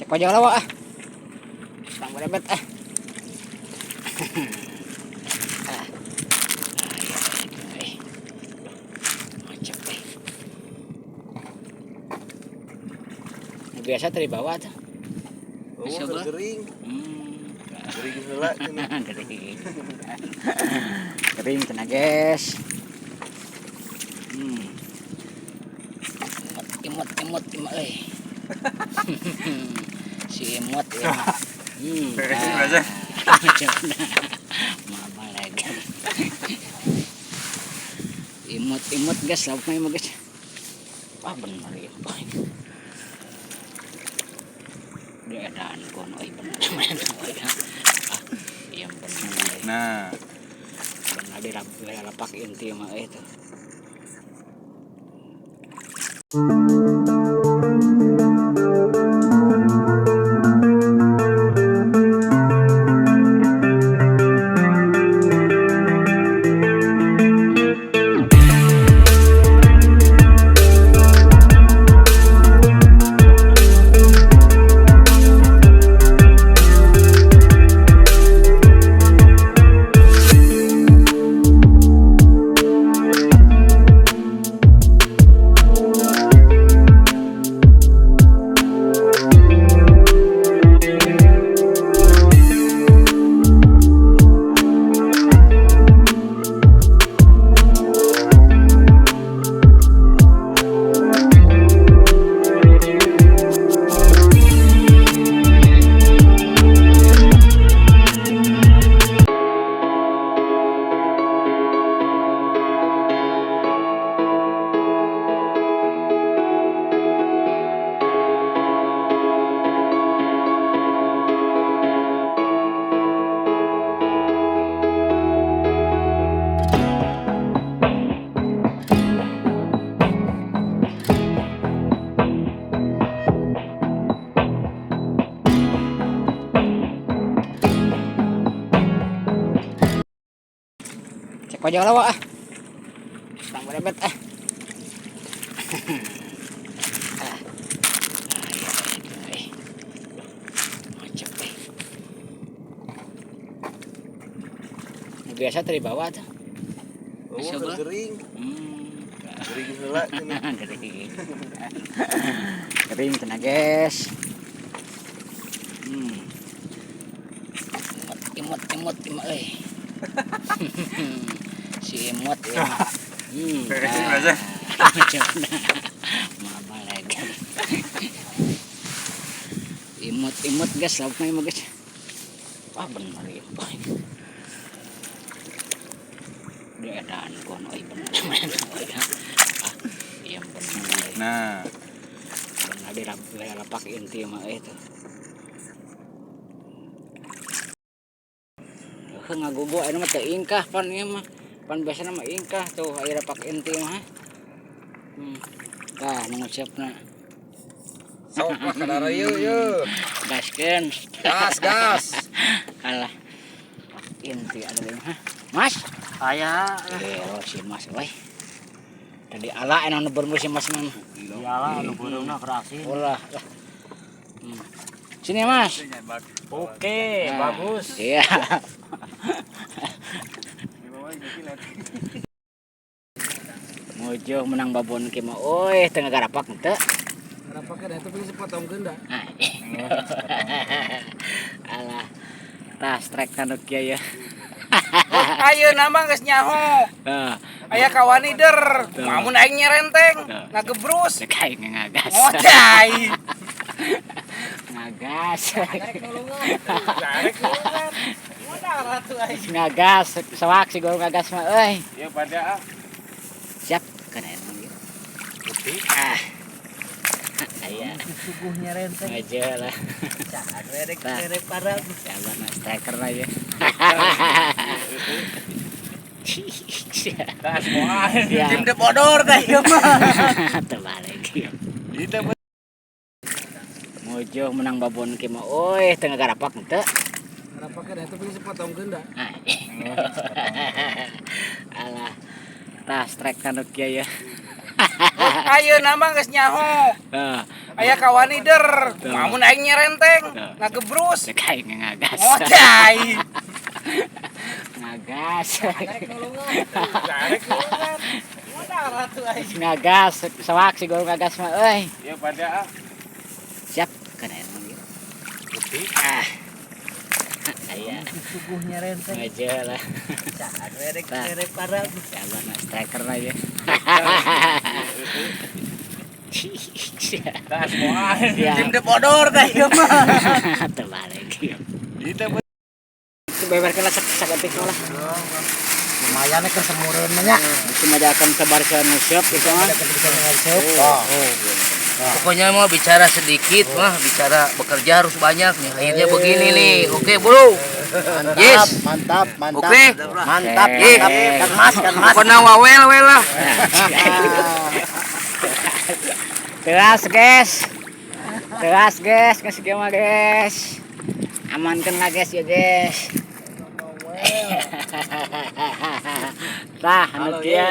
Cek pajak lawa ah. Tang berebet ah. Ah. Eh. Macet eh. Biasa tadi bawa tuh. Oh, gering. Gering heula cenah. Gering. Gering cenah, guys. Imut imut imut euy. Si imut ya. Imut imut guys, laukna ieu mah guys. Ah bener ieu. Dia edan kono euy bener. Ah, iya bener. Nah, bener di lapak inti mah euy tuh. Cek pajak lawa ah. Tang berebet ah. Ah. Eh. Macet eh. Biasa tadi bawa tuh. Oh, gering. Gering heula cenah. Gering. Gering cenah, guys. Imut imut imut euy. Si imut ya. Imut imut guys, laukna ieu mah guys. Wah bener ieu. Dia edan kono euy bener. Ah, iya bener. Nah, bener di lapak inti mah euy tuh. Heuh ngagugu aya mah teu ingkah pan ieu mah. Pan biasana mah ingkah tuh aya lapak inti mah. Tah nu ngucapna. Sok lah kadara ieu ieu. Gaskeun. Gas gas. Alah. Inti ada di mah. Mas. Aya. Oh si Mas euy. Tadi ala anu nu beureum si Mas mah. Iyalah anu beureumna kerasi. Ulah lah. Sini Mas. Oke, Nah, bagus. Iya. Mojo menang babon ki mah euy teu ngagarapak henteu. Garapakna eta pilih sepotongkeun da. Alah. Tah strike tanu kieu ya. Ayeuna mah geus nyaho. Heeh. Aya kawani der. Mun aing nyerenteng, ngagebrus. Cek aing ngagas. Ngocai. Ngagas. Arek nulungan. Modal atuh aing. Ngagas, sewak si guru ngagas mah euy. Ieu pada ah. Siap kana emang ieu. Putih. Ah. Aya. Suguh nyerenteng. Aja lah. Rerek Tah. rerek parah. Sabar nah striker lah ya. Gas moal. Siap. Tim de bodor tah ieu mah. Terbalik. Itu Mojo menang babon ki mah euy teu ngagarapak henteu. Garapakna eta pilih sepotongkeun da. Alah. Tah strike tanu kieu ya. Ayeuna mah geus nyaho. Heeh. Aya kawani der. Kumaha aing nyerenteng, ngagebrus. Cek aing ngagas. Oh, cai. Ngagas. Tarik nulungan. Tarik nulungan. Mana tuh aing? Ngagas, sawak sih gua ngagas mah euy. Ya pada ah. Siap kana emang ieu. Ah. Aya. Suguh nyerenteng. Aja lah. Rek Tah. rek parah. Sabar nah striker lah ya. Tas moal. Siap. Tim de bodor teh ieu mah. Terbalik. Itu Beberkeun lah saketik lah. Lumayan keur semureun mah nya. Cuma akan sabar sa nu siap itu mah. Oh. Pokoknya mau bicara sedikit mah, bicara bekerja harus banyak nih. Akhirnya begini nih. Oke, Bro. Yes. Mantap, mantap. Oke. Mantap, Oke. mantap. Kan Mas, kan Mas. Pokoknya wawel we lah. Teras guys. Teras guys, kasih kieu mah guys. Amankan lah guys ya guys. Tah, anu kieu.